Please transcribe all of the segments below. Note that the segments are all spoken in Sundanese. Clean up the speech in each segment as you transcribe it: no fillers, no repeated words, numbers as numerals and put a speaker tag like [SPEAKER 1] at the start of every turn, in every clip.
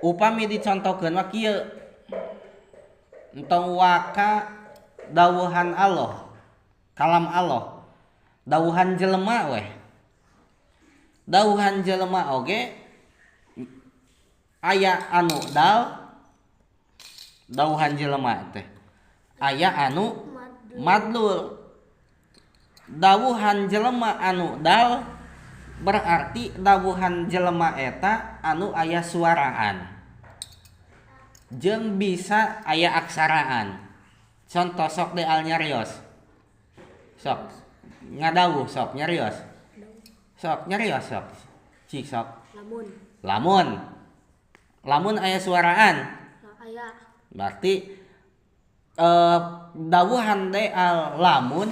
[SPEAKER 1] Upami dicontohkeun mah kieu. Entong waka dawuhan Allah, kalam Allah. Dawuhan jelema weh. Dawuhan jelema oge aya anu dal, dawuhan jelema teh aya anu madlul. Dawuhan jelema anu dal berarti dawuhan jelema eta anu aya suaraan jeung bisa aya aksaraan. Contoh sok deal nyarios. Sok ngadawuh sok nyarios. Sok nyarios sok. Cik sok.
[SPEAKER 2] Lamun.
[SPEAKER 1] Lamun. Lamun aya suaraan.
[SPEAKER 2] Aya.
[SPEAKER 1] Berarti dawuhan deal lamun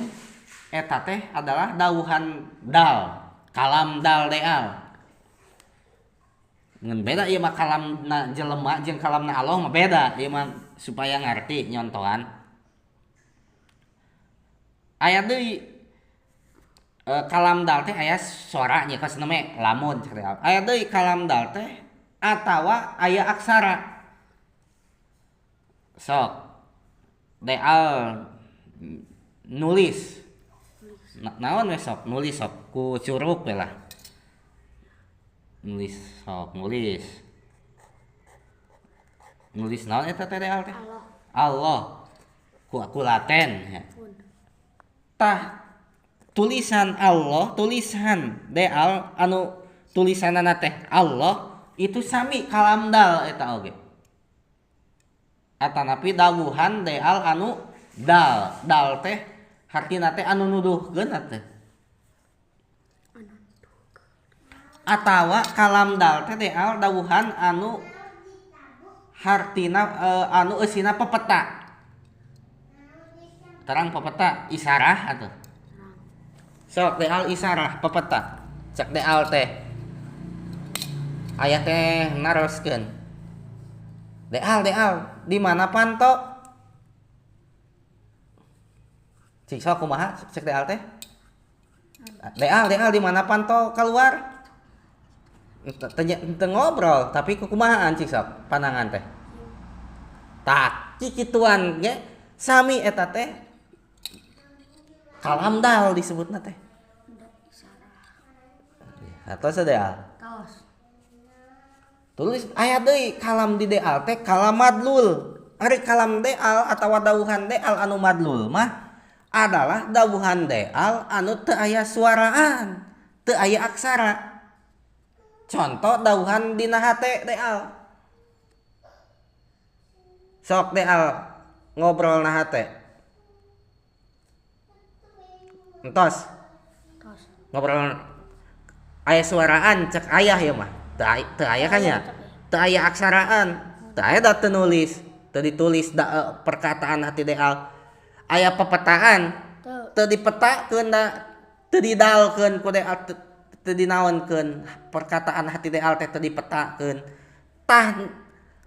[SPEAKER 1] eta teh adalah dawuhan dal, kalam dal deal. Ngan beda ieu mah kalamna jelema jeung kalamna Allah mah beda ieu mah supaya ngarti nyontohan. Aya deui kalam dal teh aya suara nya kos neme lamun cek deal. Aya deui kalam dal teh atawa aya aksara. Sok deal nulis. Naon we sok nulis sok ku curug we lah. Nulis sok nulis. Nulis naon eta teh deal teh?
[SPEAKER 2] Allah.
[SPEAKER 1] Allah. Ku aku laten ya. Tah tulisan Allah, tulisan deal anu tulisanana teh Allah itu sami kalam dal eta oge. Atanapi dawuhan deal anu dal, dal teh hartina teh anu nuduhkeun teh. Atawa kalam dal teh deal dawuhan anu hartina anu eusina pepeta. Terang pepeta isarah atuh. Sok deal isarah pepeta. Cek deal teh aya teh naroskeun. Deal deal di mana panto? Cik sok kumaha cek deal teh? Deal deal di mana panto keluar? Teu ngobrol tapi kumahaan cik sok pandangan teh. Tah kikituan ge sami eta teh kalam dal disebutna teh. Atos deal.
[SPEAKER 2] Tos.
[SPEAKER 1] Tulis aya deui kalam di deal teh kalam madlul. Ari kalam deal atawa dawuhan deal anu madlul mah adalah dawuhan deal anu teu aya suaraan, teu aya aksara. Contoh dawuhan dina hate deal. Sok deal ngobrol na hate. Entos.
[SPEAKER 2] Tos.
[SPEAKER 1] Ngobrol aya suaraan cek ayah ya mah. Teu aya kan ya? Teu aya aksaraan, teu aya da teu nulis, teu ditulis da, perkataan hati deal. Aya pepetaan, teu dipetakeun da teu didalkeun ku deal, teu dinaonkeun perkataan hati deal teh teu dipetakeun. Tah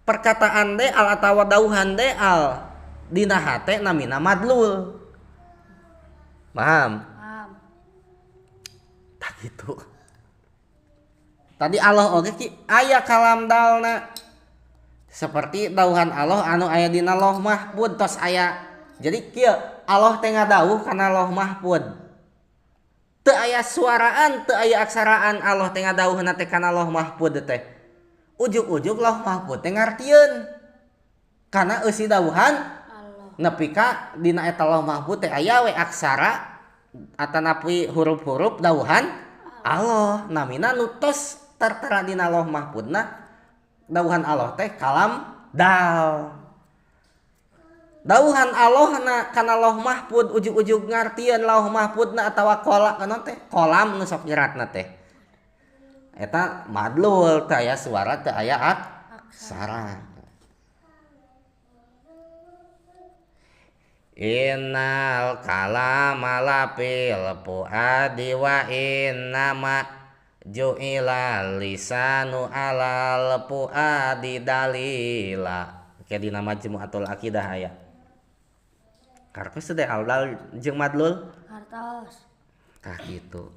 [SPEAKER 1] perkataan deal atawa dawuhan deal dina hate namina madlul. Paham?
[SPEAKER 2] Paham.
[SPEAKER 1] Tah gitu. Tadi Allah oge ki aya kalam dalna. Seperti dawuhan Allah anu aya dina Lauh Mahfud tos aya. Jadi kieu Allah teh ngadawuh kana Lauh Mahfud. Teu aya suaraan, teu aya aksaraan Allah teh ngadawuhna teh kana Lauh Mahfud teh. Ujug-ujug Lauh Mahfud teh ngartieun. Kana eusi dawuhan
[SPEAKER 2] Allah.
[SPEAKER 1] Nepi ka dina eta Lauh Mahfud teh aya we aksara atanapi huruf-huruf dawuhan Allah. Namina nu tos tertera dina Lauh Mahfudna dawuhan Allah teh kalam dal. Dawuhan Allahna kana Lauh Mahfud ujug-ujug ngartieun Lauh Mahfudna atawa kola kana teh kolam nu sok nyeratna teh. Eta madlul teh aya suara teh aya aksara. Innal kalama lafil fuadi wa innama ju'ila lisanu alal fuadi dalila. Kayak dina Majmu'atul Aqidah aya. Kartos teh aldal jeung madlul?
[SPEAKER 2] Kartos.
[SPEAKER 1] Tah gitu.